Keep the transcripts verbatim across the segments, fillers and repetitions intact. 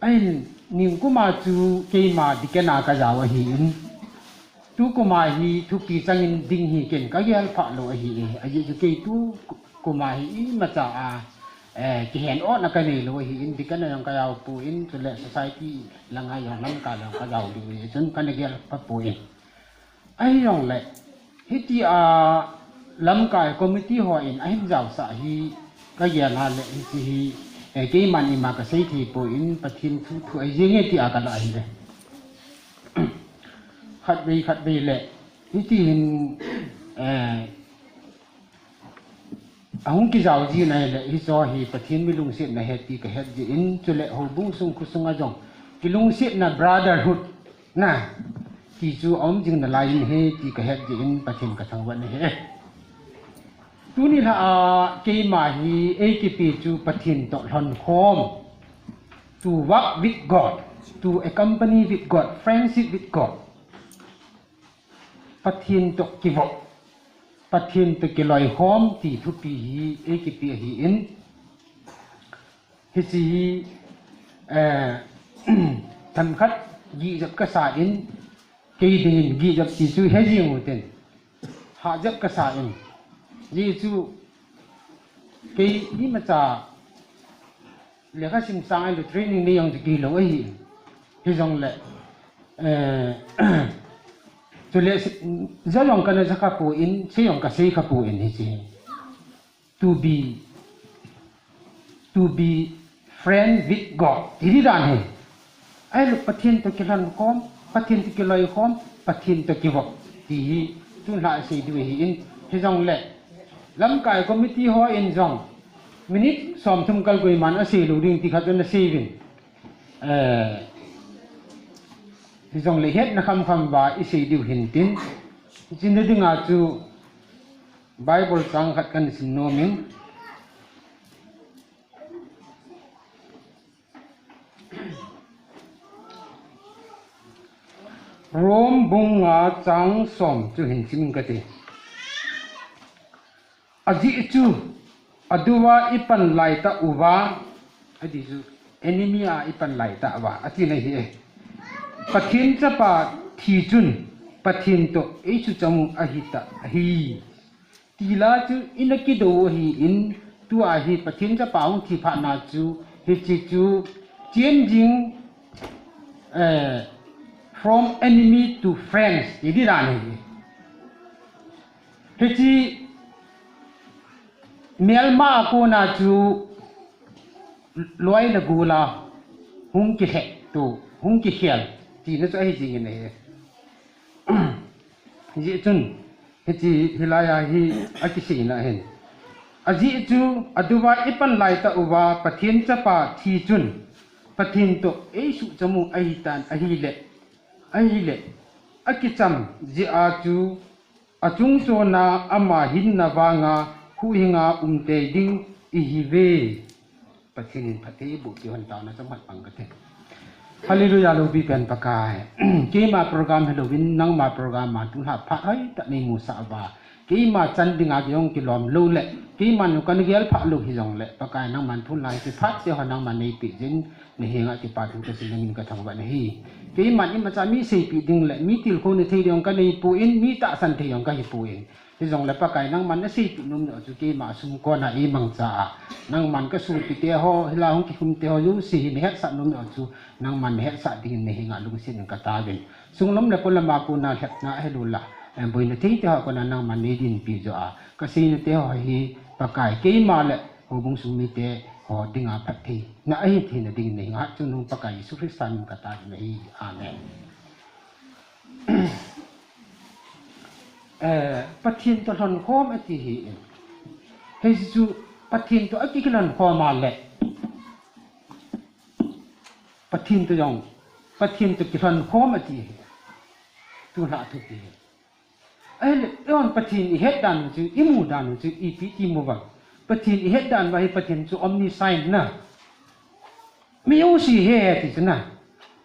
Ahin, ningkuma chu keima deacon a kajao ahin. Tukum a hi thupi changin ding hi ken kagel phalou ahi e. Ajeh chu kei tukum a hi imacha a, eh, kihen otna kanei lou ahin, deacon a jong kajao poi, chule society langa jong lamkai a jong kajao lou ahi, chun kana gel pha poi. Ahijongle, hitia lamkai committee hon ahin jaosah hi kagel a le hiche hi, eh, keiman ima kasei thei poi, Pathen thu thu ahi jenge tia kalah ahi le. Khatvei, khatvei le, hiti hin, eh, ahung kijao jin ahile, hiche hi Pathen mi lungsetna ahi ti kahet jin, chule houbung sung khosung a jong, kilungsetna brotherhood, na, ti chu aum jing nalai in ahi ti kahet jin, Pathen kathangvah in ahi. Tuni lha a keima hi eikipe chu Pathen toh lhonkhom, to walk with God, to accompany with God, friendship with God. Pathen toh kivop, Pathen toh kiloikhom ti thupi hi eikipe ahin. Hiche hi, eh, themkhat gih jep kasa in, kei dingin gih jep ti chu he jing u tin. Hah jep kasa in. Ajeh chu kei imacha lekha sim sang ahilou training nei jong chu kilou ahi. Hijongle, eh, chule si-, ja jong kana ja kha poi, sei jong kasei kha poi hiche. To be, to be friend with God. Ti di dan ahi. Ahilou Pathen toh kilhonkhom, Pathen toh kiloikhom, Pathen toh kivop. Ti hi, tun lha asei diu ahin, hijongle. Lamkai committee hon jong, minute somthum kal koiman asei lou ding ti khat ana sei uvin. Eh, hijongle hetna khamkham uva isei diu hintin. Hiche na dinga chu Bible chang khat kana sim nom in. Rome bung nga chang som chu hin sim kate. Ajeh chu, adouva ipan laitah uva, ajeh chu, enemy a ipan laitah uva, ati na ahi e. Pathen chapa thi chun, Pathen toh eisucham u ahitah ahi. Ti la chu ina kidou ahin, tua hi Pathen chapa hung thi phat na chu, hiche chu changing, eh, from enemy to friends, ti di dan ahi. Hiche melma a kona chu loi le gol a hung kilheh to, hung kikhel, tina chu ahi jing in ahi. Hijeh chun, hiche hilai a hi akiseina ahin. Ajeh chu, adouva ipan laitah uva, Pathen chapa thi chun, Pathen toh eisucham u ahitan ahile, ahile, akicham jeh a chu, achungchon a ama hinna vanga huhhinga um tei ding ihiuve. Pathen in phatthei eiboh peh u hen, taona chomkhat pang kate. Hallelujah, loupi pen Pakai. Keima program hilouvin, nangma program a tulha phat hoitah neimusah uva, keima chan dinga jong kilom lou le, keiman jong kana gel pha lou hijongle, Pakai nangman tulha hiche phat te ho nangman neipeh jeh in, nahenga kipathu kaseina min kathangvah in ahi. Keiman imacha mi seipeh ding le mi tilkhouna thei ding kanei poi, mi tahsan thei jong kahi poi. Hijongle Pakai nangman naseipeh nom nau chu keima sumkon a eimangcha a, nangman kasopi te ho, hilai hung kikhum te ho jouse hi nahetsah nom nau chu nangman nahetsah dingin nahenga lungset in kataovin. Sunglam le polam a kona lhepna ahiloule, eh, boina thei te ho kona nangman neidinpi joh a, kaseina te ho hi Pakai keima le houbung sung mite ho dinga phattheina ahi theina dingin nahenga Hatchungnung Pakai Jesu Christa min kataovin ahi. Amen. Eh, Pathen toh lhonkhom ati hi in. Hiche chu Pathen toh akilhonkhom a le, Pathen toh jong, Pathen toh kilhonkhom ati hi. Tulha thupi hi. Ahile, eihon Pathen ihet dan u chu, imu dan u chu, ipi ti mu vang. Pathen ihet dan uva hi Pathen chu omniscient na. Mi jouse he ti chu na.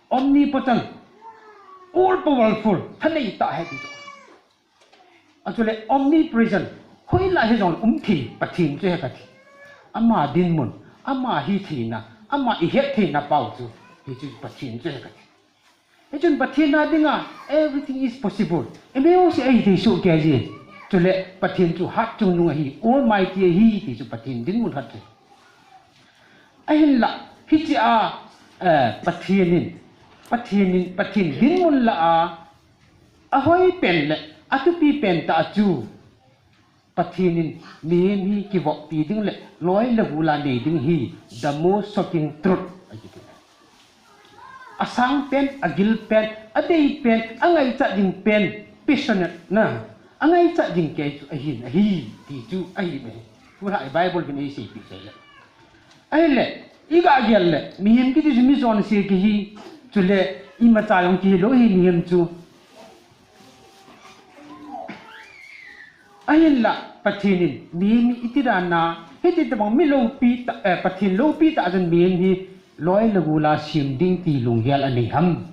Omnipotent. All powerful. Thanei tah ahi ti chu. Achule omnipresent. Hoilai hijongle um thei Pathen chu ahi kati. Ama dinmun, ama hitheina, ama ihet theina pau chu. Hichu Pathen chu ahi kati. Hichun Pathen a dinga everything is possible. Emi jouse ahi thei soh kei ji. Chule Pathen chu hatchungnung ahi, Almighty ahi ti chu Pathen dinmun khat chu. Ahinla, hichea, eh, Pathen in, Pathen in, Pathen dinmun lah a, ahoi pen le athupi pen tah chu Pathen in mihem hi kivoppi ding le loi le gol a nei ding hi the most shocking truth ahi kati. Asang pen, agil pen, adei pen, angaichat ding pen, passionate na, angaichat ding kei chu ahin ahi, ti chu ahi mai. Tulai Bible vin eiseipeh chai le. Ahile, iga gel le, mihem kiti chu mi chonse kihi, chule imacha jong kihi lou ahi mihem chu. Ahinla, Pathen in mihem hi iti dan a, hiti tabang mi loupi tah, eh, Pathen loupi tah chun mihem hi loi le gol a sem ding ti lunggel anei ham.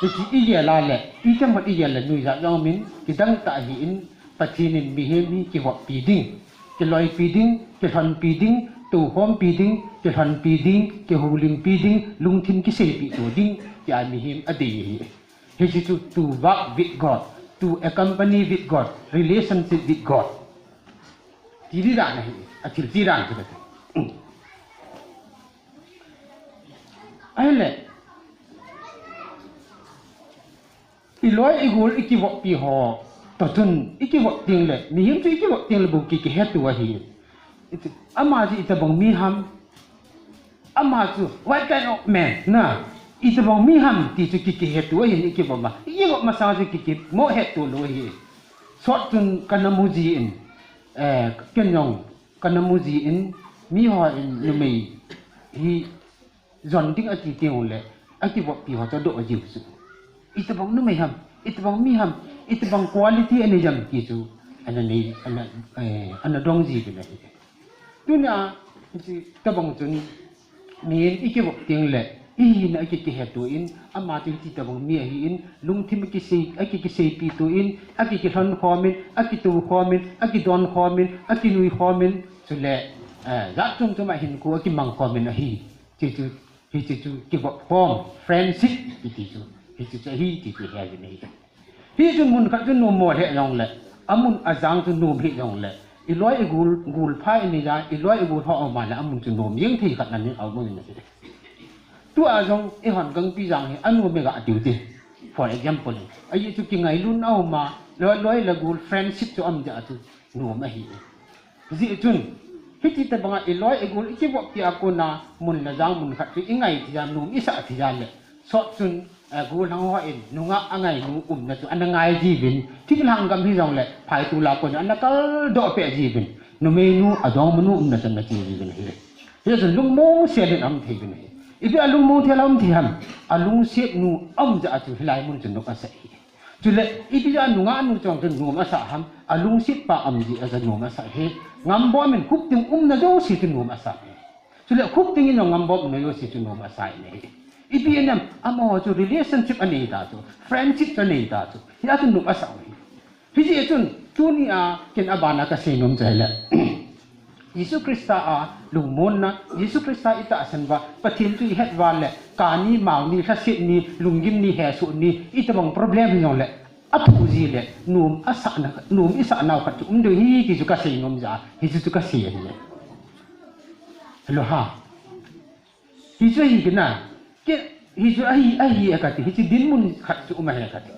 Hiti igel a le, itam khat igel le nuijat jong umin, kidang tah ahin, Pathen in mihem hi kivoppi ding, kiloipi ding, kilhonpi ding, toukhompi ding, kilhonpi ding, kihoulimpi ding, lungthim kiseipi to ding, tia mihem adei ahi. Hiche chu to work with God, to accompany with God, relationship with God. Ti di dan ahi, athil ti dan chu kati. Ahile, iloi igol ikivoppi ho toh chun, ikivop ding le, mihem chu ikivop ding le bou ki, kihetu ahi. Iti, ama chu itabang mi ham, ama chu what kind of man na, itabang mi ham ti chu ki, kihetu ahin ikivop ma. Ikivop masang chu ki, kimoh hetu lou ahi. Sot chun kana mu jin, eh, ken jong kana mu jin, miho in numei hi jon ding ati teng le, akivoppi ho chu adoh jiu chu. Itabang numei ham, itabang mi ham, itabang quality anei jam ti chu, ana nei, ana, eh, ana dong jiuvin ahi. Tunia, hiche tabang chun, mihem ikivop ding le, ihina aki, kihetu in, ama chu hiti tabang mi ahin, lungthim aki, kisei, aki, kiseipi to in, aki, kilhon khomin, aki, tou khomin, aki, don khomin, aki, nui khomin, chule, eh, jat chom chom a hinkho aki mang khomin ahi. Hiche chu, hiche chu kivop khom, friendship, kiti chu, hiche chu ahi, ti chu he jin ahi. Hichun mun khat chu nom mo lheh jongle, amun ajang chu nom hih jongle, iloi igol, gol pha inei a, iloi igol ho aum a le, amun chu nom jeng thei khat ana nei aum in ahi. Tua jong, eihon gangpi jang hi, anom e ga tiu te. For example, ajeh chu kingailutna aum a, loi, loi le gol friendship chu aum jeh a chu nom ahi. Hijeh chun, hiti tabanga iloi igol ikivoppi a kona mun le jang mun khat chu ingai thei a, nom isah thei a le. Sot chun, eh, gollhang hon nungah angainu umna chu ana ngai jiuvin, thinglhang gam hijongle, phaitol a kon ana kaldoh peh jiuvin, numeinu adongmanu umna chu ana che jiuvin ahi. Hijeh chun lungmong sel in aum thei uvin ahi. Ipi a lungmong thei a aum thei ham, alungsetnu aum jeh a chu hilai mun chu nop asah ahi. Chule, ipi jeh a nungahnu chun nom asah ham, alungset pa aum jeh a chu nom asah ahi. Ngambom in khut ding umna jouse chu nom asah ahi. Chule, khut ding in ngambom umna jouse chu nom asah ahi. Ipi jeh ham, amaho chu relationship anei ta chu, friendship chu anei ta chu, hia chu nom asah ahi. Hijeh chun, tunia, ken abana kasei nom chu ahile. Jesu Christa a lungmonna, Jesu Christa itahsan uva, Pathen chu ihet uva le, kani, maoni, lhaset ni, lunggim ni, hesoh ni, itobang problem hijongle, aphuji le, nom asahna, nom isah nau khat chu um diu ahi, ti chu kasei nom jeh a, hiche chu kasei ahi. Hello ha. Hichu ahi kei na, kei, hichu ahi, ahi e kati, hichu dinmun khat chu um ahi kati.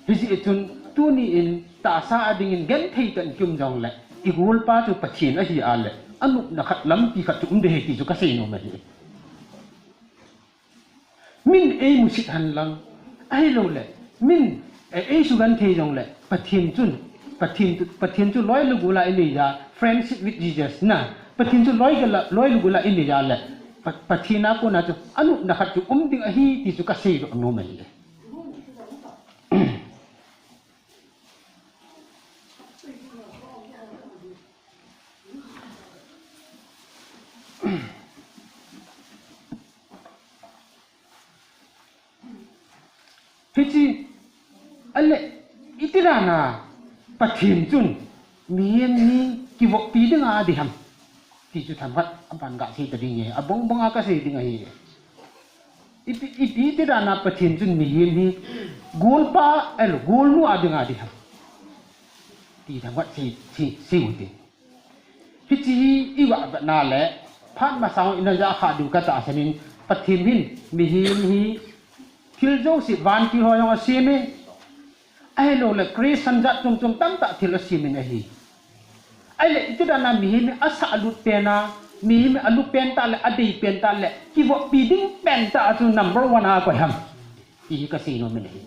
Hichu chun, tuni in, tahsa a dingin genthei tah in kium jongle, igolpa chu Pathen ahi a le, anopna khat lampi khat chu um ding ahi ti chu kasei nom ahi. Min eimusit hen lang, ahilou le, min, eh, eisugenthei jongle, Pathen chun, Pathen chu, Pathen chu loi le gol a inei a, friendship with Jesus na, Pathen chu loi gol a, loi le gol a inei a le, Pa-, Pathen a kona chu, anopna khat chu um ding ahi, ti chu kasei doh nom ahi. Hiche, ale, iti dan a, Pathen chun, mihem ni, kivoppi dinga ding ham ti chu themkhat aban gasei ta ding e. Abang banga kasei ding ahi. Ipi, ipi ti dan a Pathen chun mihem hi golpa, el, golnu a dinga ding ham ti themkhat sei, sei, sei u te. Hiche hi i vahvetna le phat masang ina ja kha diu katahsan in, Pathen hin mihem hi thil jouse vantil ho jong asem e. Ahilouleh creation jat chom chom tamtah thil asem in ahi. Ahileh iti dan a mihem hi asahlut pen a, mihem hi alu pen tah le, adei pen tah le, kivoppi ding pen tah a chu number one a koi ham ti hi kasei nom in ahi.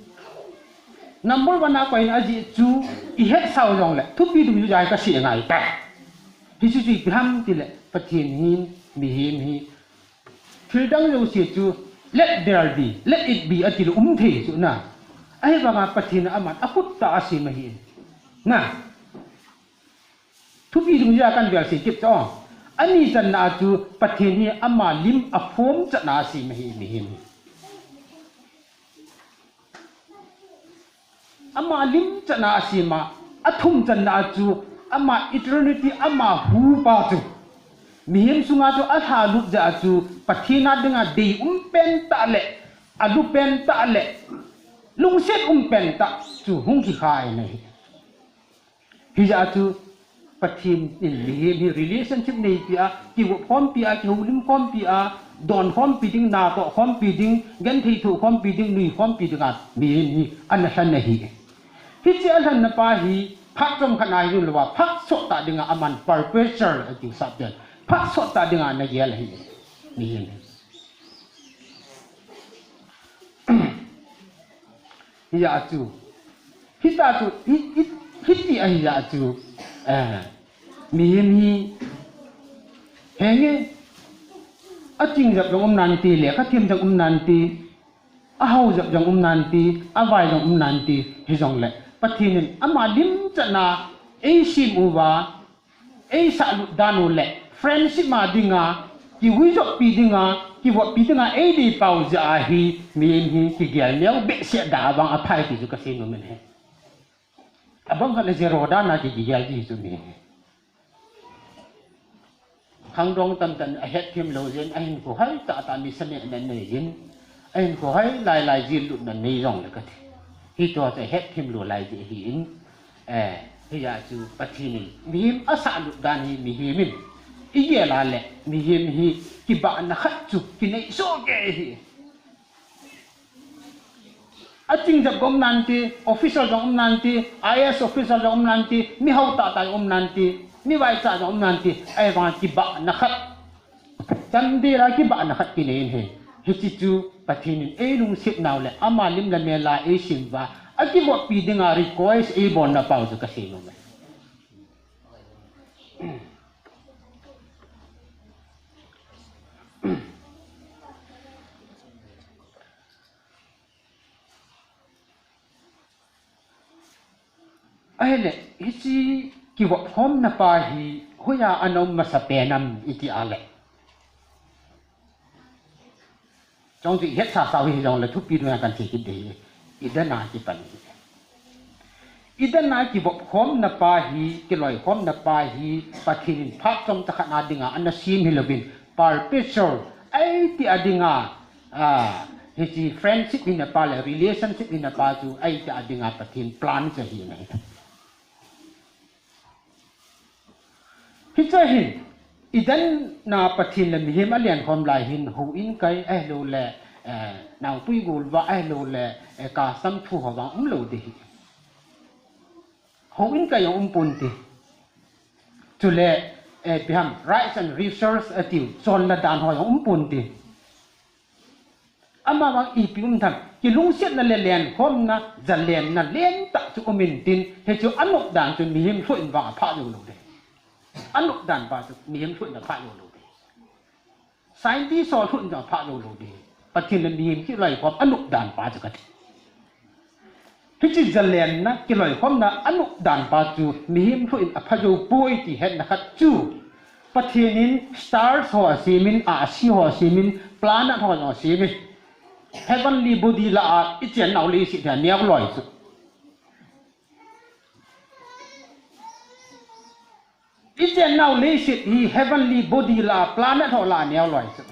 Number one a koi in ajeh chu i hetsau jongleh thupi dungjuiya hi kasei ngai tai. Hiche chu ipi ham tileh Pathen hin mihem hi thil dang jouse chu let there be, let it be ati le um thei chu na. Ahivanga Pathen aman akhut tah a asem ahi. Na. Thupi dungjuiya kan vel sei kit chu. Ani channa a chu Pathen hi ama lim aphom chan a asem ahi mihem hi. Ama lim chan a asem a, athum channa a chu ama eternity, ama huhpa chu mihem sunga chu alhalut jeh a chu Pathen a dinga dei um pen tah le, alu pen tah le, lungset um pen tah chu hung kikha in ahi. Hijeh a chu Pathen in mihem hi relationship neipi a, kivop khompi a, kihoulim khompi a, don khompi ding, natoh khompi ding, genthei thoh khompi ding, nui khompi ding a mihem hi ana lhen ahi. Hiche alhenna pa hi phat chomkhat a hi lou a, phat sottah dinga aman perpetual ati sah pen. Phat sottah dinga ana gel ahi. Mihem hi. Hijeh a chu, hita chu, hi, hi, hiti ahijeh a chu, eh, mihem hi, henge, aching jep jong um nante, lekha them jong um nante, ahao jep jong um nante, avai jong um nante, hijongleh Pathen in ama lim chan a eisem uva, eisahlut dan u le friendship a dinga, kihuijoppi dinga, kivoppi dinga eidei pau jeh a hi mihem hi kigel neo behseh da vang aphai ti chu kasei nom in ahi. Abang khat le zero dan a ki, kigel ti chu mihem hi. Khangdong tamtah in ahetthem lou jeh in, ahinkho hai tahtah mi saneh na nei jin, ahinkho hai lailai jil lutna nei jongle kati. Hitoh chu ahetthem lou lai jeh ahi in, eh, hijeh a chu Pathen in mihem asahlut dan hi mihem in igel a le mihem hi kibahna khat chu kinei soh kei ahi. Aching jep jong um nante, officer jong um nante, I A S officer jong um nante, mi hao tahtah um nante, mi vaicha jong um nante, ahivang kibahna khat. Chandel a kibahna khat kinei in ahi. Hiche chu Pathen in eilungset nau le ama lim le mel a eisem uva, akivoppi dinga request eibolna pau chu kasei nom e. Ahile, hiche kivop khomna pa hi hoiya ana um masapen ham iti a le. Chong chu ihet sasa u hijongle thupi dungjuiya kan sei kit ding ahi. Eden a kipan ahi. Eden a kivop khomna pa hi, kiloikhomna pa hi, Pathen in phat chomcha khat na dinga ana sem hilouvin, perpetual, eiti a dinga, ah, hiche friendship hina pa le relationship hina pa chu eiti a dinga Pathen plan chu ahi in ahi. Hiche hin, Eden a Pathen le mihem alen khom lai hin, houin kai ahilouleh, eh, naopui golvah ahilouleh, eh, custom thu ho vang umlou ding ahi. Houin kai jong um ponte. Chule, eh, ipi ham, rights and reserves atiu, chonna dan ho jong um ponte. Amavang ipi um tham, kilungsetna le lenkhomna, jalenna lentah chu um intin, hichu anop dan chu mihem lhoh in vang aphah jou lou ding. Anop dan pa chu mihem lhoh in aphah jou lou ding. Scientist ho lhoh in aphah jou lou ding. Pathen le mihem kiloikhom anop dan pa chu kati. Hiche jalenna, kiloikhomna, anop dan pa chu mihem lhoh in aphah jou poi ti hetna khat chu, Pathen in stars ho asemin, ahsi ho asemin, planet ho jong asemin, heavenly body lah a ichen nau leiset hi aneo loi chu. Ichenau leiset hi heavenly body la, planet ho la aneo loi chu.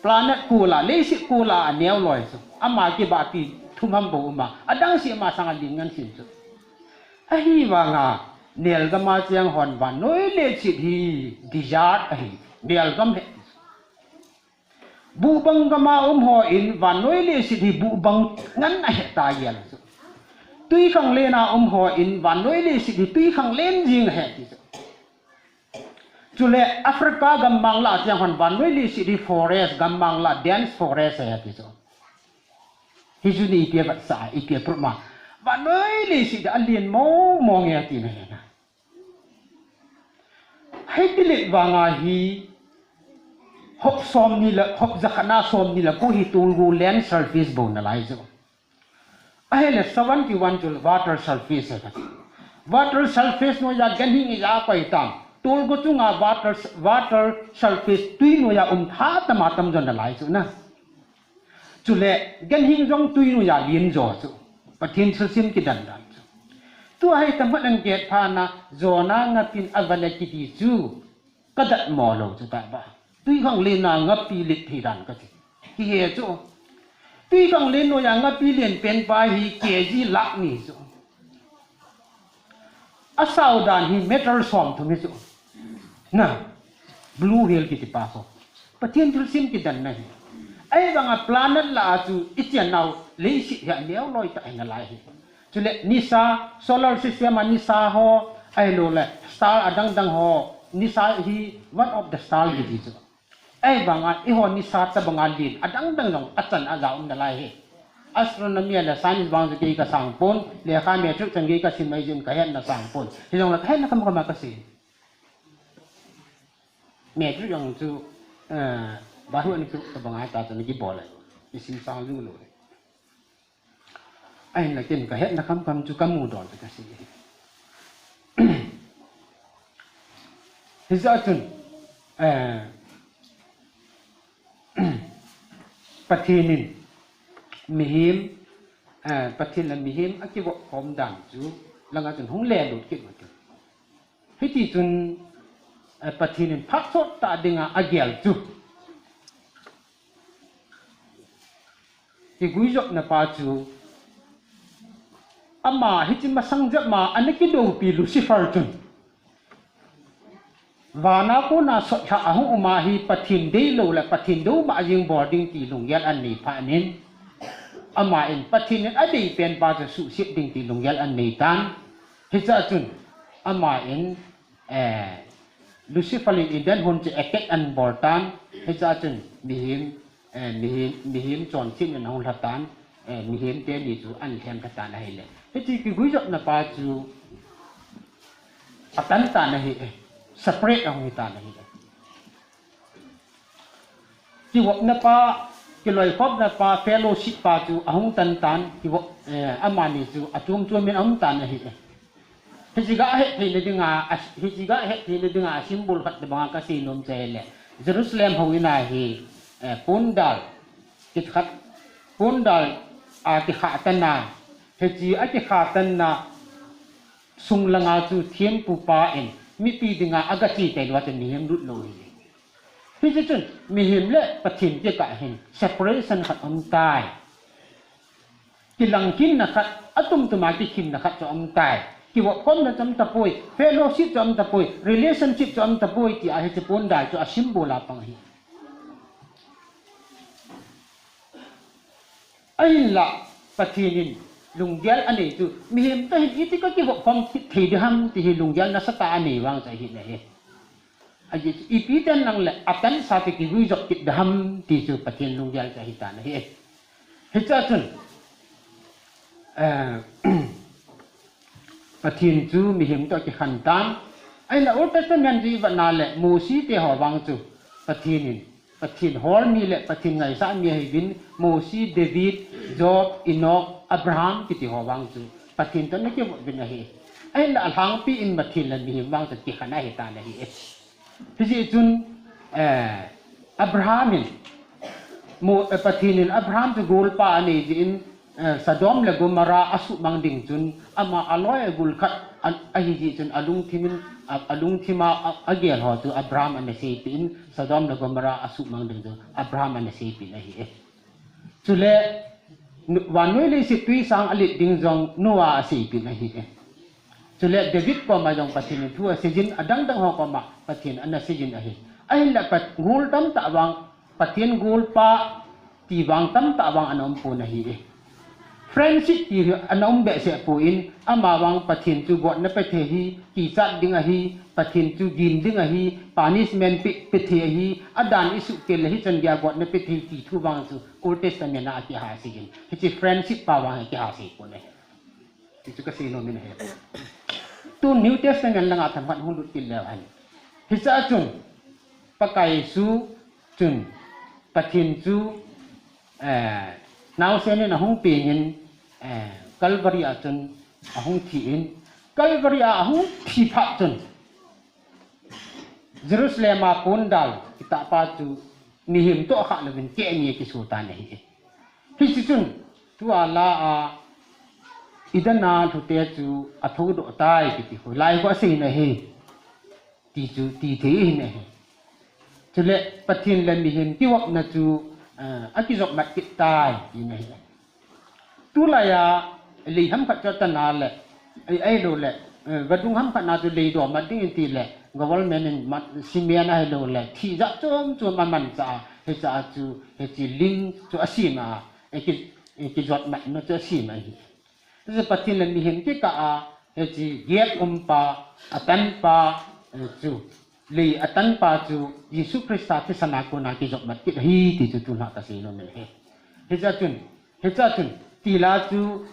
Planet ko la, leiset ko la aneo loi chu. Ama kibahpi thum ham bou uma. Adang si ama sanga ling ngan sin chu. Ahivanga, nelgam a cheng hon vannoi leiset hi desert ahi. Nelgam ahi. Buhbang gam a um hon vannoi leiset hi buhbang ngen ahi ta gel chu. Twikhanglen a um hon vannoi leiset hi twikhanglen jing ahi ti chu. Chule Africa gammang la cheng hon vannoi leiset hi forest, gammang la dense forest ahi ti chu. Hichu ni ipi avat sa, ipi aprup ma. Vannoi leiset hi alen mong mong ahi ti na ahi na. Hiti le vanga hi hop somni le, hop jakhat na somni le ko hi tolgu land surface bou nalai chu. Ahile seventy-one chu water surface ahi kati. Water surface noiya ganhing ija koi tam. Tolgu chunga water, water surface twi noiya um tha tam a tam jo nalai chu na. Chule, ganhing jong twi noiya len jo chu. Pathen thusim kidan dan chu. Tua hi tamkhat in get phat na, Jonah ngapin avale kiti chu, kadat mo lou chu tah ba. Twikhanglen a ngapi len thei dan kati. Hiche chu. Twikhanglen noiya ngapi len pen pa hi K G lakh ni chu. Asao dan hi meter somthum hi chu. Na, blue whale kiti pa ho. Pathen thusim kidan na ahi. Ahivanga planet la a chu ichenau leiset hi aneo loi tah ahi nalai ahi. Chule nisa, solar system a nisa ho, ahilou le star adang dang ho, nisa hi one of the star kiti chu. Ahivanga, eiho nisa tabanga len adang dang jong achan aja um nalai ahi. Astronomy le science vang chu kei kasang pon, lekha matric chan kei kasim mai jin kahetna sang pon. Hijongle kahetna kam kam a kasei. Matric jong chu, eh, bahu an chu tabanga ta chu nakibol le. Isim sang ju lou le. Ahinla ken kahetna kam kam chu kamu don chu kasei. Hijeh chun, eh, Pathen in mihem, eh, Pathen le mihem akivop khom dan chu langa chun hung lelut kit u chu. Hiti chun, eh, Pathen in phat sot tah dinga agel chu. Kiguijopna pa chu, ama hiche masang jep ma ana kidoupi Lucifer chun, vana kona sotlha ahung um a hi Pathen deilou le Pathen dou ma jing bol ding ti lunggel anei phat in, ama in Pathen in adei pen pa chu suhset ding ti lunggel anei tan. Hichea chun, ama in, eh, Lucifer in Eden hon chu attack anabol tan, hichea chun mihem, eh, mihem, mihem chonset in ahung lha tan, eh, mihem teni chu ana lhem lha tan ahile. Hiche kiguijopna pa chu atan tan ahi, eh, separate ahung hi tan ahi. Kivopna pa, kiloikhomna pa, fellowship pa chu ahung tan tan, kivop, eh, amani chu achom chom in ahung tan ahi. Hiche ga hetthei na dinga, a, hiche ga hetthei na dinga a symbol khat na banga kasei nom chu ahile, Jerusalem houin a hi, eh, pondal, khat, pondal a kikhah tan a, hiche a kikhah tan na sung langa chu thempu pa in mipi dinga aga che tailou a chu mihem lut lou ahi. Hiche chun, mihem le Pathen kikah hin separation khat aum tai. Kilangkimna khat, atumtuma kikimna khat chu aum tai. Kivopkhomna chu aum tapoi, fellowship chu aum tapoi, relationship chu aum tapoi, tia hiche pondal chu a symbol a pang ahi. Ahinla, Pathen in lunggel anei chu, mihem toh hin iti kakivopkhom kit thei ding ham, ti hi lunggel nasatah a anei vang chu ahi nahi. Ajeh chu ipi ten lang le, atansate kiguijop kit ding ham, ti chu Pathen lunggel chu ahi tan ahi. Hichea chun, eh, Pathen chu mihem toh akikhen tan. Ahinla Old Testament chu ivet na le, Mosi te ho vang chu Pathen in, Pathen hol mi le Pathen ngaisah mi ahiuvin, Mosi, David, Job, Enoch, Abraham kiti ho vang chu Pathen toh ana kivop uvin ahi. Ahinla alhangpi in Pathen le mihem vang chu kikhen ahi tan ahi. Hijeh chun, eh, Abraham in, Mo-, eh, Pathen in Abraham chu golpa anei jeh in, eh, Sodom le Gomorrah asuhmang ding chun, ama aloi agol khat, A, ahi jeh chun alungthim in, a, alungthim a, a, agel ho chu Abraham ana seipeh in, Sodom le Gomorrah asuhmang ding chu Abraham ana seipeh in ahi e. Chule, nu-, vannoi leiset twisang alet ding jong Noah aseipeh in ahi e. Chule David koma jong Pathen in thu aseijin, adang dang ho koma Pathen ana seijin ahi. Ahinla Pat-, gol tamtah vang, Pathen golpa ti vang tamtah vang ana um pon ahi e. Friendship ti hi ana um behseh pon, ama vang Pathen chu gotna pe thei ahi, kichat ding ahi, Pathen chu gin ding ahi, punishment pe, pe thei ahi, adan isuhkhel le hichan geiya gotna pe thei ti thu vang chu Old Testament a akihasei in. Hiche friendship pa vang akihasei pon ahi. Ti chu kasei nom in ahi. Tun New Testament langa themkhat hung lut kit leu hen. Hichea chun, Pakai Jesu chun, Pathen chu, eh, naosen in ahung pengin, eh, Calvary a chun ahung thi in, Calvary a ahung thi phat chun, Jerusalem a pondal kitahpa chu mihem toh khah louvin keh ni akiso tan ahi. Hiche chun, tua la a, Eden a lhute chu athoudoh tai kiti khu, lai khu asei in ahi. Ti chu, ti thei ahin ahi. Chule, Pathen le mihem kivopna chu, eh, akijop mat kit tai, ti ahi. Tulai a, lei hamkhat chu atan a le, ai, ahilou le, eh, vadung hamkhat na chu lei doh mat ding in ti le, government in mat, cement ahilou le, thih jat chom chom amanchah a, hichea chu, hiche ling chu asem a, aki, akijop matna chu asem ahi. Hiche Pathen le mihem kikah a, hiche gate umpa, atanpa, eh, chu, lei atanpa chu, Jesu Christa thisan a kona kijop mat kit ahi, ti chu tun a kasei nom in ahi. Hichea chun, hichea chun, tila chu,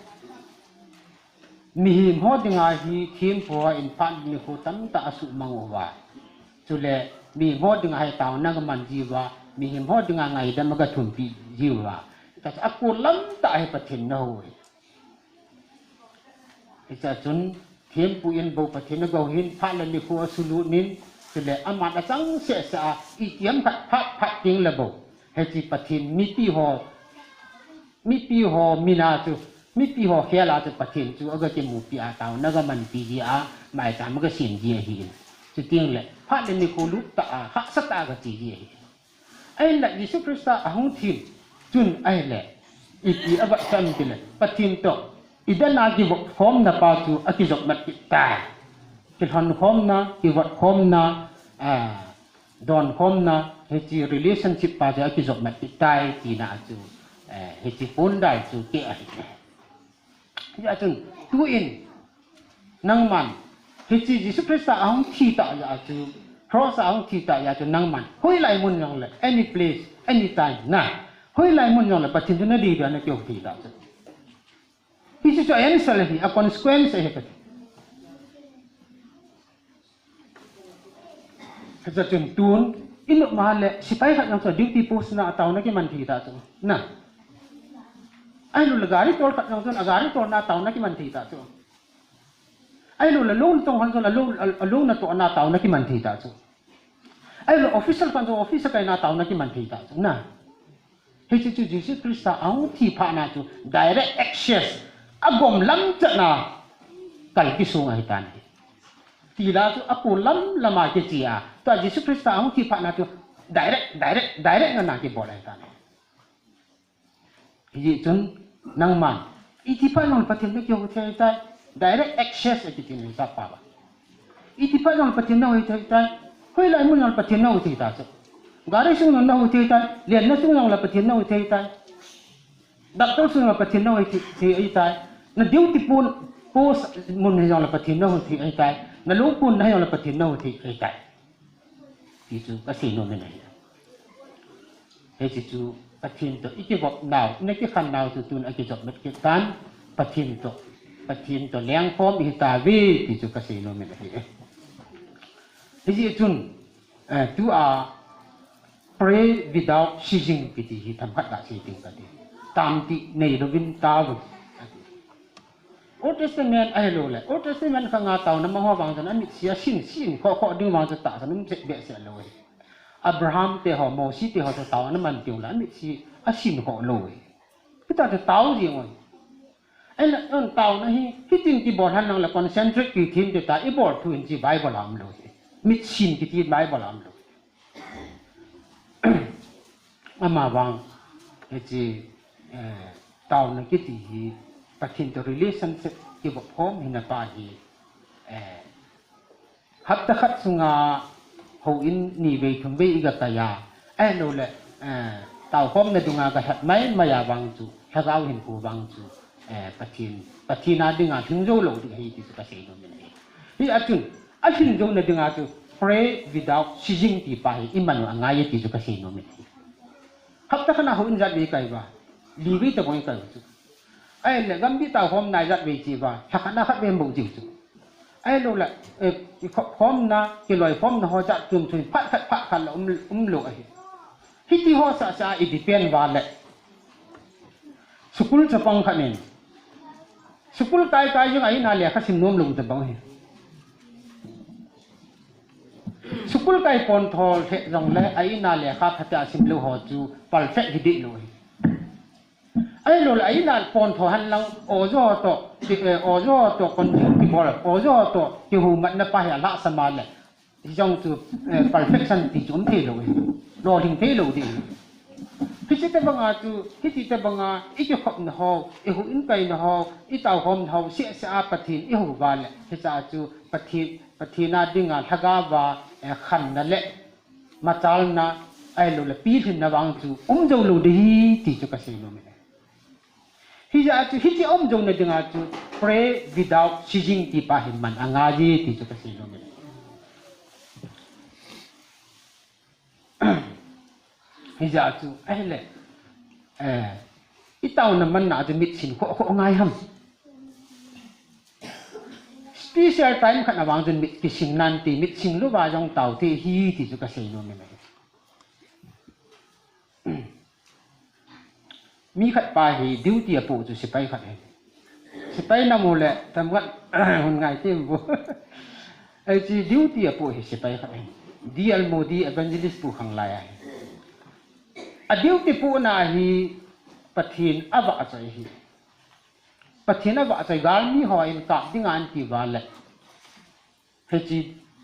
mihem ho dinga hi thempu hon phat nikho tamtah asuhmang uva. Chule, mihem ho dinga hi taona agaman jiuva, mihem ho dinga ngaidam agathumpi jiuva. Hichea chu akol lam tah hi Pathen in ahou e. Hichea chun, thempu in bou Pathen in agou hin, phat le nikho asulut in, chule aman achangseh seh a, itiham khat phat phat teng le bou. Hiche Pathen mipi ho, mipi ho min a chu, mipi ho khel a chu Pathen chu agakimupi a taona agamanpi ji a, maicham agasem ji ahi in. Chuteng le, phat le nikho lut tah a, hahsa tah a agache ji ahi. Ahinla Jesu Christa ahung thi chun ahile, ipi avetsah em tile, Pathen toh, Eden a kivop khomna pa chu akijop mat kit tai. Kilhon khomna, kivop khomna, ah, don khomna, hiche relationship pa chu akijop mat kit tai, tina chu, eh, hiche pondal chu keh ahi. Hijeh chun, tuin, nangman, hiche Jesu Christa ahung thi tah jeh a chu, cross a ahung thi tah jeh a chu, nangman, hoilai mun jongle, any place, any time, na, hoilai mun jongle, Pathen chu nadei dia nakihou thei tah chu. Hiche chu a answer ahi, a consequence ahi kati. Hichea chun tun, inop ma le, sepai khat jong chu duty post na a taona kiman thei tah chu. Na. Ahilou le gari tol khat jong chun, a gari tolna a taona kiman thei tah chu. Ahilou le loan tong khat jong chun, a loan, a, a loan natohna a taona kiman thei tah chu. Ahilou le official khat jong office a kaina a taona kiman thei tah chu. Na. Hiche chu Jesu Christa ahung thi phat na chu direct access, agom lam chan a kal kisong ahitan ahi. Tila chu akol lam lam a kiche a, tua Jesu Christa ahung thi phat na chu direct, direct, direct ngen a kibol ahitan ahi. Hijeh chun nangman, iti phat jongle Pathen nakihou thei tai, direct access akiti ni sa pa ba. Iti phat jongle Pathen nahou thei tai. Hoilai mun jongle Pathen nahou thei tah chu. Gari sung jongle nahou thei tai. Lenna sung jongle Pathen nahou thei tai. Doctor sung jongle Pathen nahou thei, thei ahitai. Na duty pon, post mun hi jongle Pathen nahou thei ahitai. Na lou pon na hi jongle Pathen nahou thei ahitai. Ti chu kasei nom in ahi. Hiche chu Pathen toh ikivop nau, nakikhen nau chu tun akijop mat kit tan, Pathen toh, Pathen toh lengkhom ihi tauve, ti chu kasei nom in ahi. Hijeh chun, eh, tua pray without ceasing kiti hi themkhat gasei ding kati. Tamtih neilouvin taovun. Old Testament ahilou le, Old Testament khang a taona mang ho vang chun, amitsi asin, sin, khoh, khoh ding vang chu tahsan um behseh lou ahi. Abraham te ho, Mosi te ho chu taona man teng le, amitsi asin khoh lou ahi. Hitia chu tao jing u ahi. Ahinla, taona hi, hitin kibol henlang le concentrate kithin te ta, ibol thu in chi Bible a umlou hi. Mitsin kiti Bible a umlou. Amavang, hiche, eh, taona kiti hi, Pathen toh relationship kivop khom hina pa hi, eh, hapta khat sunga houin ni vei thum vei iga kai a, ahilou le, eh, taokhomna dunga kahet maimai a vang chu, lhagao hinkho vang chu, eh, Pathen, Pathen a dinga lhing jou lou ding ahi ti chu kasei nom in ahi. Hia chun, alhing jouna dinga chu, pray without ceasing ti pa hi iman u angai e ti chu kasei nom in ahi. Hapta khat a houin ijat vei kai uva, li vei tabang ikai u chu. Ahile, gamgi taokhomna ijat vei chi uva, lhakhat na khat vei bou chi u chu. Ahilou le, eh, ikhop khomna, kiloikhomna ho jat chom chom, phat khat, phat khat la um, umlou ahi. Hiti ho sasa i depend uva le. School chapang khat in. School kai kai jong a in a lekha sim nom lou tabang ahi. School kai pontho lheh jongle a in a lekha phatea sim lou ho chu perfect hi deh lou ahi. Ahilou le, a in a pontho henlang, ojo toh, ki, eh, ojo toh kon kibol, ojo toh kihuhmatna pa hi alhahsam a le. Hijong chu, eh, perfection ti chu um thei lou ahi. Lolhing thei lou ding ahi. Hiche tabang a chu, hiti tabang a, ikikhopna ho, ihouin kaina ho, itaokhomna ho, seh seh a Pathen ihou uva le, hiche a chu Pathen, Pathen a dinga lhagao va, eh, khanna le, machalna, ahilou le, pilhinna vang chu, um jou lou ding ahi, ti chu kasei nom e. Hijeh a chu, hiche um jouna dinga chu, pray without ceasing ti pa hi man angai e ti chu kasei nom e. Hijeh a chu, ahile, eh, itaona manna chu mitsin khoh khoh ngai ham. Special time khat na vang chun mit kising nante, mitsin lou va jong tao thei ahi ti chu kasei nom e. Mi khat pa hi duty apoh chu sepai khat ahi. Sepai namu le, tam khat, hun ngai tem bu. Hiche duty apoh hi sepai khat ahi. D L Moody evangelist pu khanglai ahi. A duty pohna hi Pathen avahchoi ahi. Pathen avahchoi, galmi hon kap dinga anti uva le. Hiche,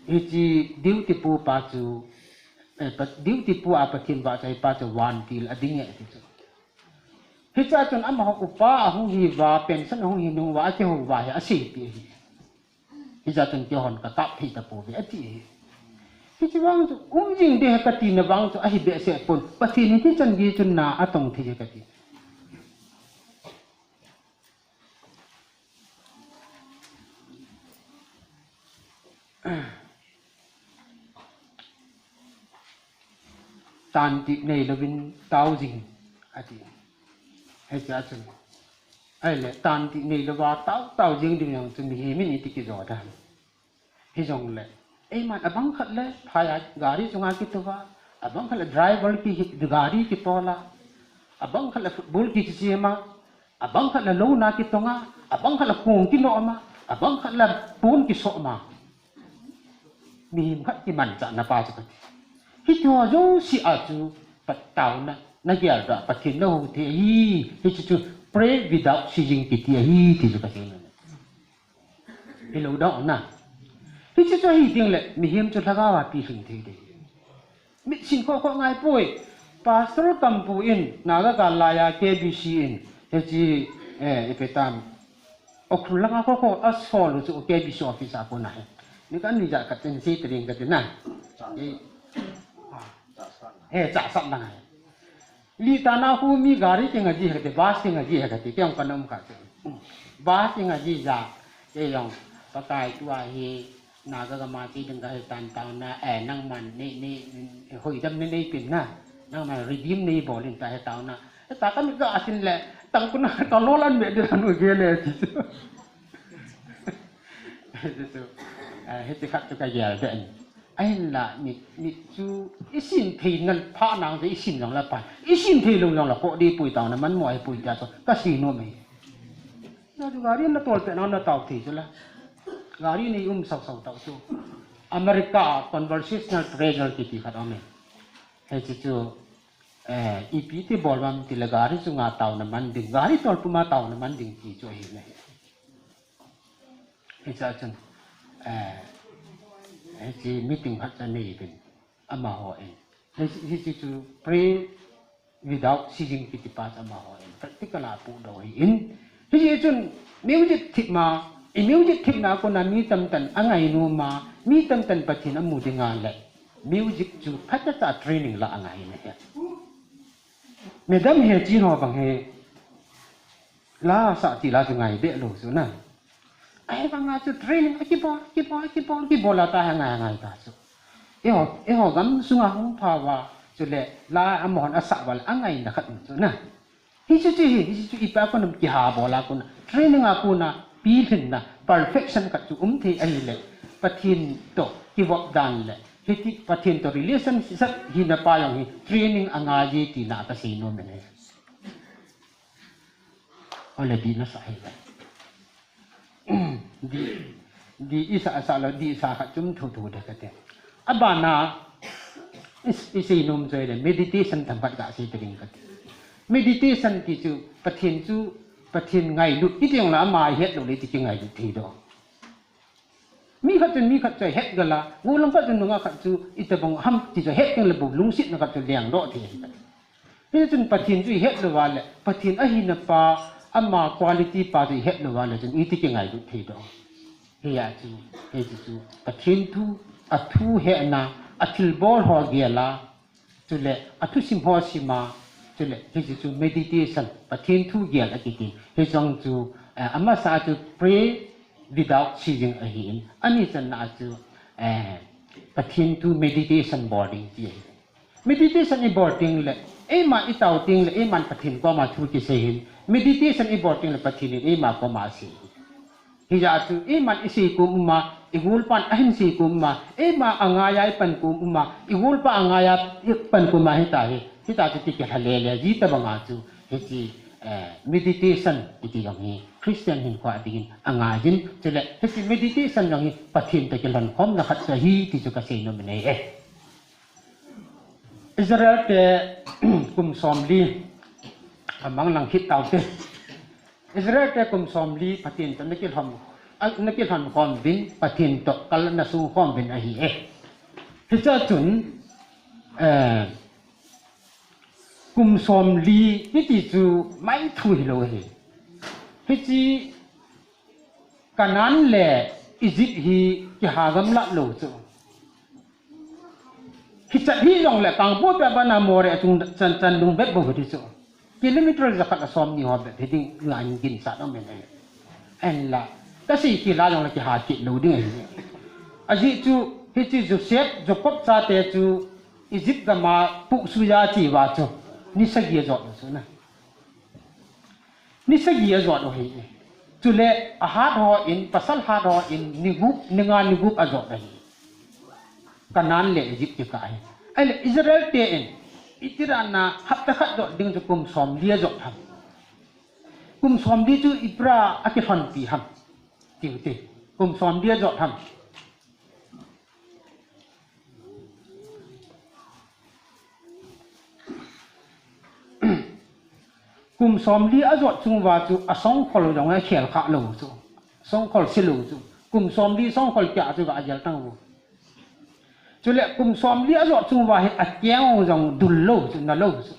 hiche duty pu pa chu, eh, pa, duty pu a Pathen vahchoi pa chu vantil a ding e ti chu. Hiche a chun amaho upa ahung hi uva, pension ahung hi nung uva, akihou uva hi aseipeh ahi. Hijeh a chun keihon kakap thei tapouve ati ahi. Hiche vang chu, um jing ding ahi katina vang chu, ahi behseh pon. Pathen in hichan gei chun na atong thei e kati. Tantih neilouvin tao jing, ati. Hiche a chun. Ahile, tantih neilouva tao, tao jing ding jong chu mihem in iti kijo dan. Hijongle, eiman abang khat le, phai a gari chunga kitouva, abang khat le driver ki, gari kitol a, abang khat le football kichesem a, abang khat le louna kitong a, abang khat le khong kinom a, abang khat le pon kisom a. Mihem khat kimanchahna pa chu kati. Hitiho jouse a chu, Pathen taona, nagel a Pathen nahou thei ahi, hiche chu, pray without ceasing kiti ahi, ti chu kasei nom e. Hilou dong na. Hiche chu ahi ding le, mihem chu lhagao a pilhing thei ding. Mitsin khoh khoh ngai poi. Pastor Kampu in, Naga gal laiya K B C in, hiche, eh, ipi tam. Ukhrul langa khoh khoh asol u chu K B C office a kon ahi. Ni kan ni ja ka ten si tring kati na. Eh, eh, chahsah lang ahi. Litan a khu mi gari kinga ji ahi kati, bus kinga ji ahi kati, kei jong kana um kha chu. Bus kinga ji ja, kei jong, Pakai tua hi, Naga gam a che ding kahi tan taona, eh, nangman, nei, nei, hoidam nei, nei pin na, nangman redeem nei bol in tahi taona. Eh, ta kamit ga asin le, tang kuna, ka lol an me ding anu ge le, ti chu. Ti chu, eh, hiti khat chu kagel ding. Ahinla, mi, mi chu, isin thei nan pha nang chu isin jong la pa. Isin thei lou jong la ko di pui tao na man mo ai pui ta chu. Ka si nom e. Na chu gari na tol pe na na tao thei chu la. Gari nei um sau sau tao chu. America conversational prayer kiti khat um e. Hiche chu, eh, ipi ti bol ham ti le gari chunga taona man ding, gari tol puma taona man ding ti chu ahi le. Hicha chun, eh, hichi meeting khat cha nei bin, amaho in. Hichi, hichi chu pray without ceasing kiti pa chu amaho in. Practical a pu do hi in. Hichi chun music thip ma, i music thip na kona mi tamtan angai nu ma, mi tamtan Pathen amu dinga le. Music chu phatecha training la angai na he. Madam he chi ho bang he. La sa ti la chu ngai be lo chu na. Ai banga chu training a kibol, kibol, kibol, kibol a ta ha ngai ngai ta chu. Eiho, eiho gam sunga hung pha va chu le la amahon asa va le angai na khat chu na. Hichu chu hi, hichu chu ipa ko nam kiha bol a ko na. Training a ko na, pilhin na, perfection khat chu um thei ahi le. Pathen to, kivop dan le. Hiti Pathen to relationship hina pa jong hi training angai ji ti na ka sei nom e. Ole di na sa hi. Di, di isa sa lo, di sa khat chum thu thu de kate. Abana, is, isei nom choi le, meditation themkhat kasei ta ding kate. Meditation ti chu, Pathen chu, Pathen ngailut, iti jong la ama het lo le ti kingailut thei do. Mi khat chun mi khat chu het gal a, gollhang khat chun nungah khat chu itobang ham ti chu het teng le bou lungsetna khat chu lengdoh thei ahi. Hichun Pathen chu ihet lou va le, Pathen ahina pa, ama quality pa chu ihet lou va le chun iti kingailut thei do. Hia chu, hichu chu, Pathen thu, athu hena, athilbol ho gel a, Chule, athusim ho sima, chule, hiche chu meditation, Pathen thu gel akiti. Hiche jong chu, eh, amasa chu pray without ceasing ahin. Ani channa chu, eh, Pathen thu meditation bol ding ti ahi. Meditation ibol teng le, eima itao teng le, eiman Pathen koma thu kisei hin. Meditation ibol teng le, Pathen in eima koma asei hin. Hijeh chun, eiman isei kom uma, igolpan ahin sei kom uma, eima angaiya ipan kom uma, igolpa angaiya ipan kom uma hita hi, hita chu ti kilha lele, ji tabanga chu, hiche, eh, meditation, iti jong hi, Christian hinkho a dingin angaijin, chule, hiche meditation jong hi, Pathen toh kilhon khomna khat chu ahi, ti chu kasei nom in ahi e. Israel te kum somli amang lang hit taute. Israel te kum somli Pathen toh nakilhon, a, nakilhon khom uvin, Pathen toh kal nasu khom uvin ahi e. Hiche chun, eh, kum somli hiti chu maithu hilou ahi. Hiche Canaan le Egypt hi kiha gamla lou chu. Hichat hijongle Kangpokpi a pat a Moreh chung chan, chandung bep bou hiti chu. Kilometer jakhat le somni ho bep hiding ngan ginchat um in ahi. Ahinla, kasei kit la jongle kiha kit lou ding ahi. Ajeh chu, hiche Joseph, Jacob chate chu Egypt gam a puhsuija che uva chu, ni sagi ajot u chu na. Ni sagi ajot u ahi. Chule ahat hon, pasal hat hon, ni gup, ni nga ni gup ajot ahi. Canaan le Egypt kikah ahi. Ahile Israel te in, iti dan a hapta khat jot ding chu kum somli ajot ham. Kum somli chu ipi a kilhonpi ham. Tiu te. Kum somli ajot ham. Kum somli ajot chung uva chu asongkhol jong akhelkhah lou chu. Songkhol se lou chu. Kum somli songkhol kia chu ga ajel tang u. Chule kum somli ajot chung uva hi akeng jong dul lou chu, na lou chu.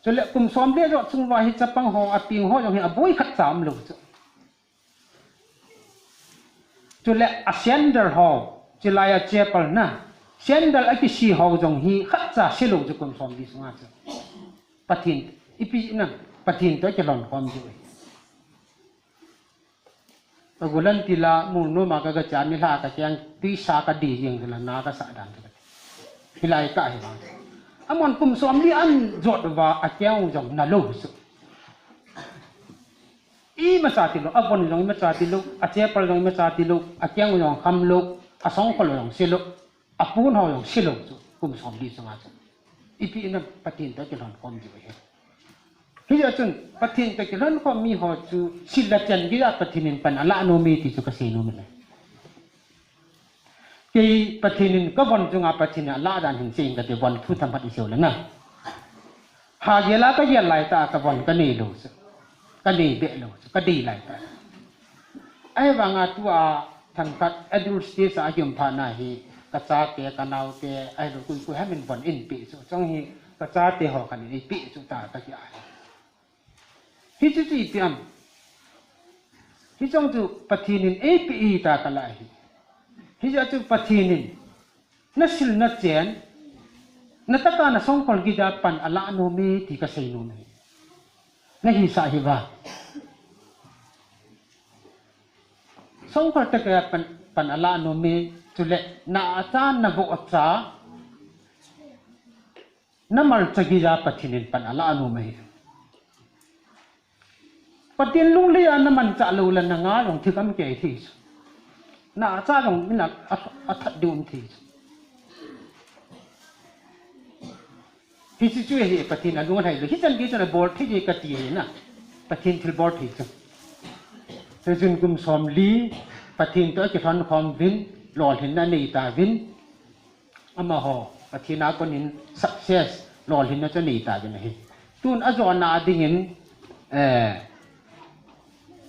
Chule kum somli ajot chung uva hi chapang ho, apeng ho jong hi aboi khat cha um lou chu. Chule a sandal ho, chulai a chappal na, sandal akise ho jong hi khatcha se lou chu kum somli sunga chu. Pathen, ipi na, Pathen toh kilhon khom diu ahi. Ka gulan tila, mun numa ka gacha, nilhah a kakeng, tuisa kadei jeng tila, na kasah dan chu. Hilai kah hi vang. Amahon kum somli ajot uva, akeng jong na lou chu. Imacha tilou, avon jong imacha tilou, a chappal jong imacha tilou, akeng jong kham lou, asongkhol jong se lou, apon ho jong se lou chu, kum somli sunga chu. Ipi na Pathen toh kilhon khom diu ahi. Hijeh chun, Pathen toh kilhon khom mi ho chu, sil le chan geiya Pathen in pan ala nom e ti chu kasei nom e. Kei Pathen in kavon chunga Pathen in alah dan hin seiyin kati, von thu themkhat isei u le na. Hagel a kagel laitah a kavon kanei lou chu. Kanei be lou chu, kadei laitah. Ahivanga tua themkhat adult stage a kium phat na hi, kachate, kanaote, ahilou koi koi ham in von eipeh chu. Chong hi kachate ho khat in eipeh chu ta kati ahi. Hichu chu ipi ham? Hichong chu Pathen in eipeh ahi ta kala hi. Hijeh chun Pathen in nasil nachen, nataka nasongkhol geiya pan alah nom e ti kasei nom e. Nahisah hiva. Songkhol tah geiya pan, pan alah nom e, chule nacha navohcha, namalcha geiya Pathen in pan alah nom e. Pathen lungleiya namanchah lou le nanga jong thikam kei thei chu. Nacha jong min a, a, athat diu um thei chu. Hiche chu hi Pathen alung alhai lou. Hichan gei chun abol thei e kati ahi na. Pathen thilbol thei chu. Hichun kum somli Pathen toh akilhon khom uvin, lolhinna anei tauvin. Amaho Pathen a konin success, lolhinna chu anei tauvin ahi. Tun ajona dingin, eh,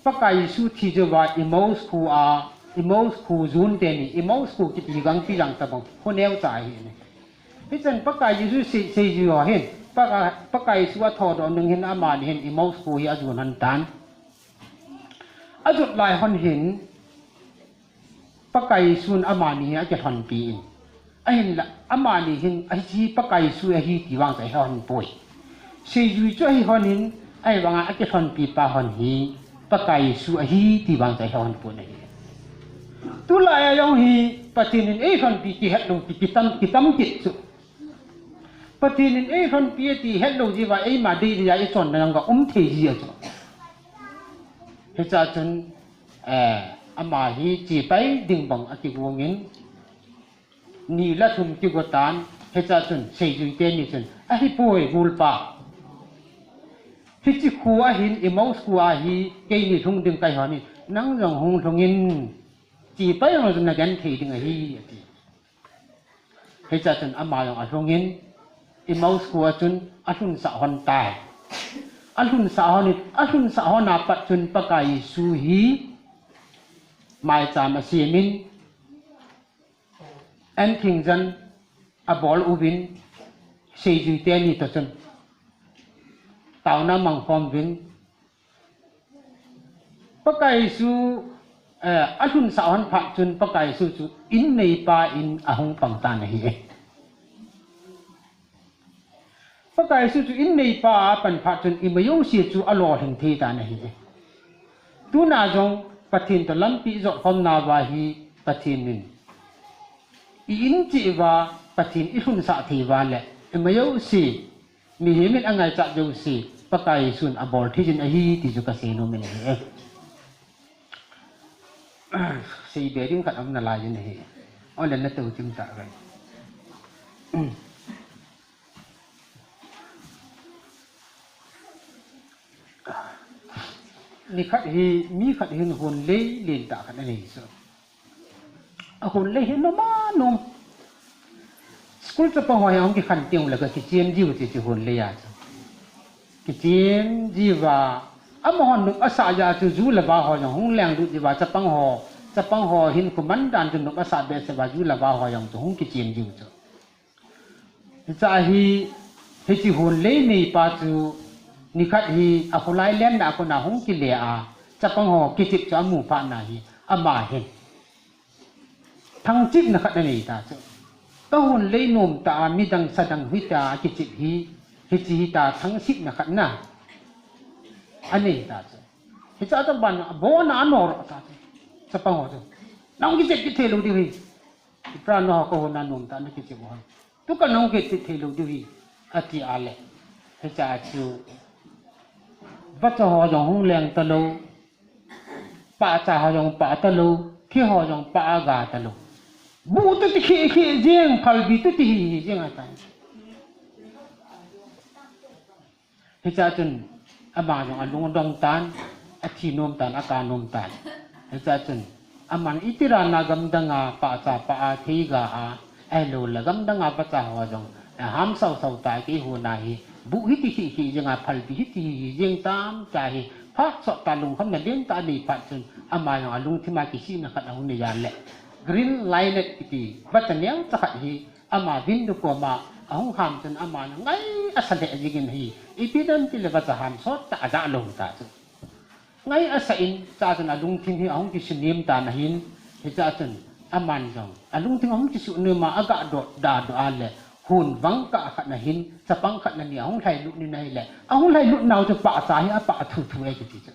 Pakai Jesu thi jouva Emmaus kho a, Emmaus kho jon teni, Emmaus kho kiti gangpi jang tabang, kho neocha ahi ne. Hichan Pakai Jesu sei, seijui ho hin, Pakai, Pakai Jesu athodoh nung hin amani hin Emmaus kho hi ajon lhon tan. Ajot lai hon hin, Pakai Jesun amani hi akilhonpi in. Ahinla, amani hin, hiche Pakai Jesu ahi ti vang chu ahehon poi. Seijui chu ahehon in, ahivanga akilhonpi pa hon hi, Pakai Jesu ahi ti vang chu ahehon pon ahi. Tulai a jong hi, Pathen in eilhonpi ti hetlou ti, kitam, kitam kit chu. Pathen in eilhonpi ti hetlou jeh uva, eima deidei a ichonna jong ga um thei ji a chu. Hichea chun, eh, ama hi chepai ding bang akigong in, ni le thum kigo tan, hichea chun seijui teni chun, ahipoi golpa. Hiche kho a hin, Emmaus kho a hi, keini lhung ding kahi hon in, nang jong hung lhung in, chepai jong chun nagenthei ding ahi, ati. Hichea chun ama jong alhung in, Emmaus kho a chun alhunsah lhon tai. Alhunsah lhon in, alhunsah lhon a pat chun Pakai Jesu hi maicham asem in, an thing jan abol uvin, seijui teni toh chun taona amang khom uvin, Pakai Jesu, eh, alhunsah lhon phat chun Pakai Jesu chu in neipa in ahung pang tan ahi. Pakai Jesu chu in neipa a apan phat chun ima jouse chu alolhing thei tan ahi. Tuna jong Pathen toh lampi ijot khom nauva hi Pathen in i-in cheh uva Pathen ilhunsah thei uva le ima jouse Mihem in angaichat jouse, Pakai Jesun abol thei jin ahi, ti chu kasei nom in ahi. Seibe ding khat aum nalai jin ahi. Ole natou chim tah uve. Nikhat hi, mi khat hin hon lei lentah khat anei chu. Ahon lei hi nom a nom. School chapang ho hi ahung kikhen teng le ka kichem jiu ti chu hon lei a chu. Kichem jiu va. Amahon nop asah jeh a chu ju le va ho jong hung lenglut jiu va chapang ho. Chapang ho hinkho man dan chu nop asah behseh va ju le va ho jong chu hung kichem jiu chu. Hichea hi, hiche hon lei neipa chu, nikhat hi, akholai lenna a kona hung kile a, chapang ho kichep chu amu phat na hi, ama hin thangchepna khat anei ta chu. Ka hon lei nom tah a, midang sadang hita a kichep hi, hiche hita thangchepna khat na anei ta chu. Hichea chu abon a, abon a anoroh ta chu. Chapang ho chu. Nang kichep kit thei lou diu hi. Ipi a nangho ka hon a nom tah a nakichep u ham. Tu ka nang kichep thei lou diu hi, ati a le. Hichea chu. Vacha ho jong hung leng talou. Pahcha ho jong pah talou. Thi ho jong pah a ga talou. Bu tu ti khi khi jeng, phalbi tu ti hi hi jeng ata. Hichea chun, ama jong alung adong tan, athi nom tan, aka nom tan. Hichea chun, Aman itira na gamdanga pahcha pah a theiga a, ahilou le gamdanga vacha ho jong, eh, ham sau sau ta kei hon ahi, buh hiti hi hi jing a, phalbi hiti hi hi jing tam ta hi, phat sot ta lungkham na len ta nei phat chun, ama jong alungthim a kisihna khat ahung nei a le, green lilac kiti, vacha neo cha khat hi, ama window koma ahung ham chun ama na ngai asa le jingin hi, ipi dan ti le vacha ham sot ta aja lou ta chu. Ngai asa in, cha chun alungthim hi ahung kisunem ta na hin, hicha chun aman jong alungthim ahung kisunem a aga dot da dot a le, hun vang kah khat na hin, chapang khat na ni ahung lhailut ni na hi le, ahung lhailut nau chu pahcha hi apah thu thu e kiti chu.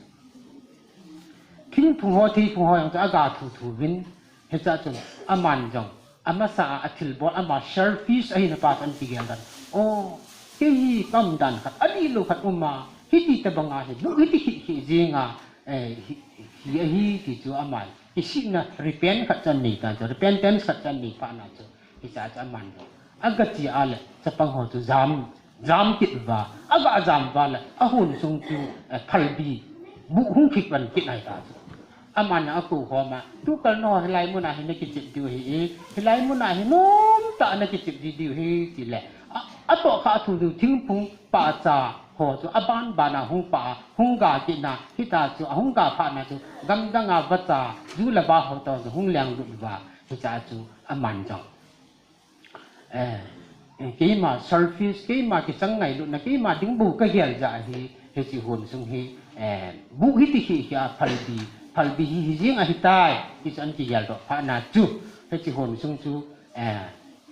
Thingphung ho, theiphung ho jong chu aga thu thu vin, hicha chun aman jong, amasa a, athilbol, ama selfish ahina pa chu ana kigel dan. Oh, kei hi kaum dan khat, alih lou khat um a, hiti tabang a hi, buh hiti hi, hi jing a, eh, hi, hi, hi, hi ti chu ama, kisihna repent khat chu ana nei ta chu, repentance khat chu ana nei phat na chu, hicha chu aman jong. Aga che a le, chapang ho chu jam, jam kit uva, aga jam uva le, ahon sung chu, eh, phalbi, buh hung kikvan kit ahi ta chu. Aman jong akou khom a, tukal nangho hilai mun a hi na kichep diu ahi e, hilai mun a hi nom tah a na kichep di diu ahi ti le, a, atoh kha thu diu thingphung pahcha ho chu aban ban a hung pah a, hung ga kit na, hita chu ahung ga phat na chu, gamdang a vacha, ju le va ho toh chu hung lenglut uva, hicha chu aman jong. Eh, eh, keima selfish, keima kichang ngailutna, keima ding bou kagel jeh a hi, hiche hon sung hi, eh, buh hiti hi hi a phalbi, phalbi hi hi jing ahitai, ti chu ana kigel doh phat na chu, hiche hon sung chu, eh,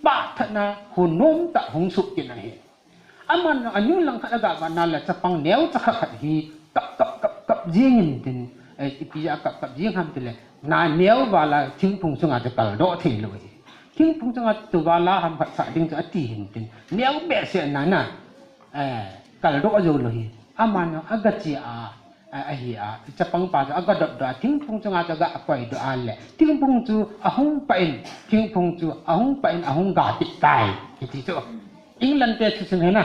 pah tah na hon nom tah hung suh kit na hi. Aman, anung lang khat aga vat na le chapang neocha khat khat hi kap, kap, kap, kap jing in tin, eh, ipi a kap, kap jing ham ti le, na neo val a thingphung chunga chu kaldoh thei lou hi. Thingphung chunga chu val a ham phatsah ding chu ati hin tin, neo behseh na na, eh, kaldoh jou lou hi. Aman aga che a, a, ahi a, chapang pa chu aga dot doh a, thingphung chunga chu aga koi doh a le, thingphung chu ahung pah in, thingphung chu ahung pah in, ahung ga kit tai, kiti chu. England te thusim hi na.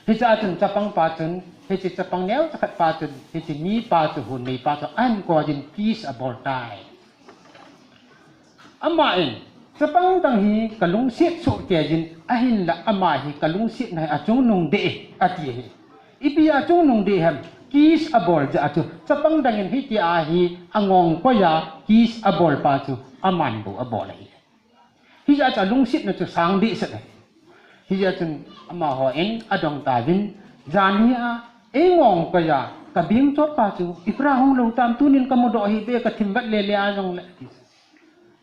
Hiche a chun chapang pa chun, hiche chapang neocha khat pa chun, hiche mi pa chu, hon nei pa chu, ahin kou jin kiss abol tai. Aman, chapang dang hi kalungset soh kei jin, ahinla ama hi kalungsetna hi achungnung deh e, ati hi. Ipi achungnung deh ham, kiss abol jeh a chu, chapang dang in hitia hi angong koi a, kiss abol pa chu, aman bou abol ahi. Hijeh a chu alungsetna chu sang dehset ahi. Hijeh a chun amaho in adong tauvin, jan hi a, eingong koi a, kabeng chot pa chu, ipi a hung lou tam, tunin kamudoh hih ve, kathim vat lele a jong le.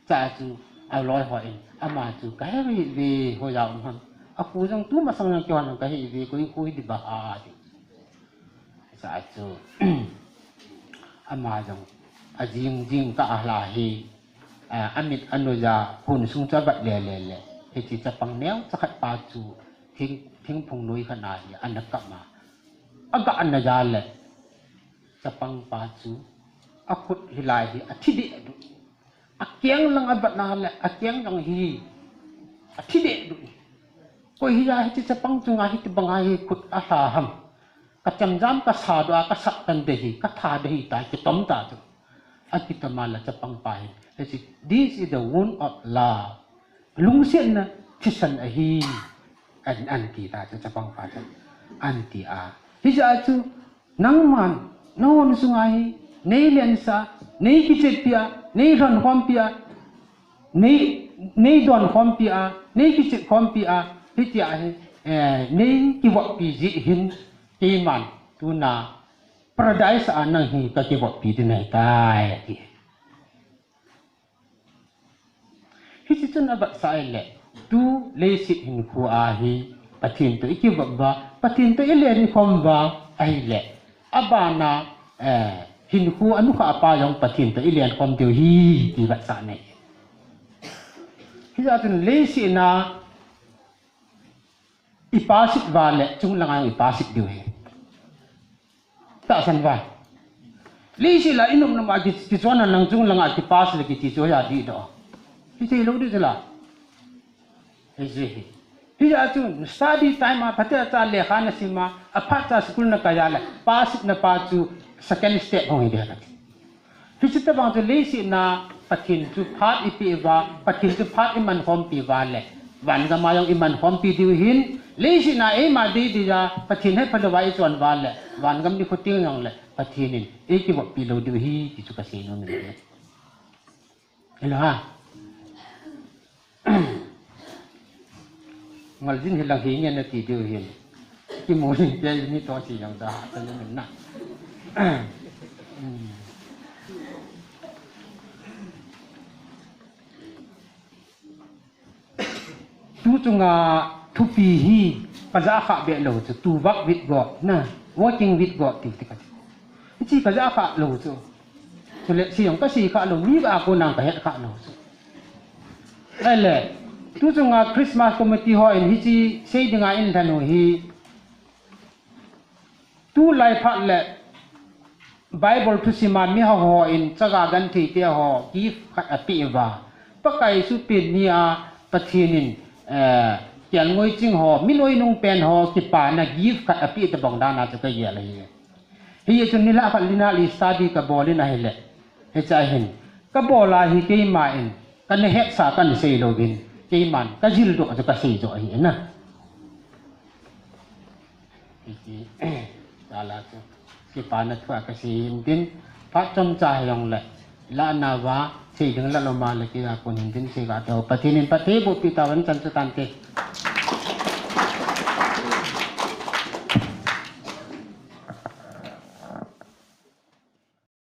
Cha chu, aloi ho in, ama chu, kahe hih ve, hoiya um ham. Akhu jong tumasang jong kihon kahe hih ve, koi khu hi di ba a, ti. Cha chu, ama jong, ajing jing kah a la hi, a, amit anoi a, hon sung chu avat lele le. Hiche chapang neocha khat pa chu, thing, thingphung noi khat na hi, ana kap a. Aga ana ja le, chapang pa chu, akhut hilai hi, athi deh duh. Akeng lang avat na le, akeng lang hi, athi deh duh. Koi hia hiche chapang chunga hiti banga hi khut alha ham. Kachemjam kasa doh a, kasat tan deh hi, katha deh hi ta, kitom ta chu. Akitom a le chapang pa hin, hiche, "This is the wound of love." Lungsetna thisan ahi, an, anti ta chu chapang pa chun. Anti a. Hijeh a chu, nangman, nahon sunga hi, nei lensah, nei kicheppi a, nei lhonkhompi a, nei, nei donkhompi a, nei kichepkhompi a, hitia hi, eh, nei kivoppi jeh hin, keiman, tuna, Paradise a nang hi kakivoppi ding ahitai, ati. Hiche chun avetsah le, tu leiset hinkho a hi Pathen toh ikivop uva, Pathen toh ilenkhom uva ahile, abana, eh, hinkho anukhah pa jong Pathen toh ilenkhom diu ahi, ti vetsah nei. Hijeh chun leiset a ipass uva le, chunglanga jong ipass diu ahi. Tahsan uva. Leiset a inop nop a ki, kichon a nang chunglanga kipass le kiti chu hoiya dihdoh. Kithei lou ding chu la. Hijeh hi. Hijeh chun study time a phatecha lekha nasim a, aphatcha school nakai a le, pass na pa chu second step hung hi ding ahi. Hiche tobang chu leiset a Pathen chu phat ipi uva, Pathen chu phat iman khompi uva le, vangam a jong iman khompi diu ahin, leiset a eima dei dei a Pathen hepha louva ichon uva le, vangam nikho teng jong le Pathen in eikivoppi lou diu ahi, ti chu kasei nom in ahi. Hello ha. Ngaljin hilang hi ngen nati diu hin. Kimu hin pe ni to si jong da ha ta ni na. Tu chunga thupi hi kajah kha be lou chu, tu vak vit go na, working vit go ti ti ka. Hiche kajah kha lou chu. Chule, sei jong kasei kha lou, mi a kon a kahet kha lou chu. Ahile, tu chunga Christmas committee hon hiche sei dinga eilhen u hi, tulai phat le Bible thusim a mihao hon chaga genthei te ho gift khat apeh uva, Pakai Jesu pen ni a Pathen in, eh, kelngoi ching ho, mi loinung pen ho kipana gift khat apeh tobang dan a chu kagel ahi. Hiche chu nilhah khat lina li study kabol in ahile, hiche a hin kabol a hi keima in kana hetsa kana sei louvin, keiman kajil doh chu kasei joh ahi na. Hiche, chala chu kipana thu a kasei in tin, phat chomcha hijong le, la nauva sei ding la lou ma le, kei a kon hin tin sei ga tao, Pathen in phatthei boh pi tauvin, chan chu tante.